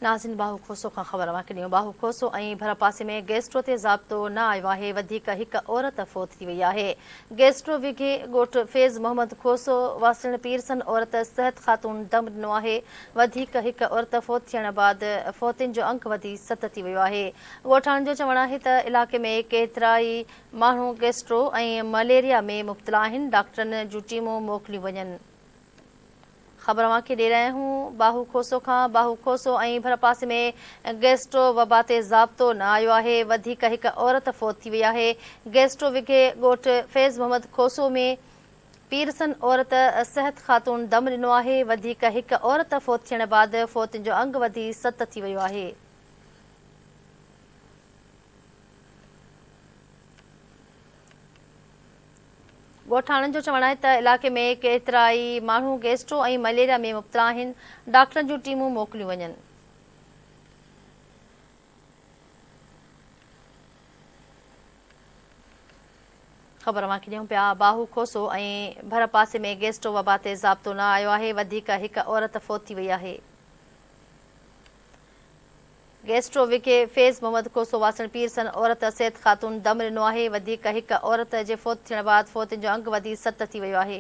ناظرين باهو کوسو کان خبر اوهان کي ڏيون باهو کوسو ۽ ڀرپاسي ۾ گيسٽرو تي ضابطو نه آيو آهي وڌيڪ هڪ عورت فوت ٿي وئي آهي گيسٽرو وگهي ڳوٺ فيض محمد کوسو واسڻ پيرسن عورت صحت خاتون دم ڏنو آهي وڌيڪ هڪ عورت فوت ٿيڻ بعد فوتين جو انگ وڌي ست ٿي ويو آهي ڳوٺاڻن جو چوڻ آهي ته علائقي ۾ ڪيترائي ماڻهو گيسٽرو ۽ مليريا ۾ مبتلا آهن ڊاڪٽرن جون ٽيمون موڪليون وڃن. خبر اوهان کي ڏئي رهيا آهيون باهو کوسو کان، باهو کوسو ۽ ڀرپاسي ۾ گيسٽرو وبا تي ضابطو نه آيو آهي، وڌيڪ هڪ عورت فوت ٿي وئي آهي، گيسٽرو وگهي ڳوٺ فيض محمد کوسو ۾ پيرسن عورت صحت خاتون دم ڏنو آهي، وڌيڪ هڪ عورت فوت ٿيڻ بعد فوتين جو انگ وڌي ست ٿي ويو آهي. ڳوٺاڻن جو چوڻ آهي ته علائقي ۾ ڪيترائي ماڻهو گيسٽرو ۽ مليريا ۾ مبتلا آهن، ڊاڪٽرن جون ٽيمون موڪليون وڃن. خبر اوهان کي ڏيون پيا باهو کوسو ۽ ڀر پاسي ۾ گيسٽرو وبا تي ضابطو نه آيو آهي، وڌيڪ هڪ عورت فوت ٿي وئي آهي. گيسٽرو وگهي فيض محمد کوسو واسڻ پير سن عورت سيد خاتون دم ڏنو آهي، وڌيڪ هڪ عورت جي فوت ٿيڻ بعد فوتين جو انگ وڌي ست ٿي ويو آهي.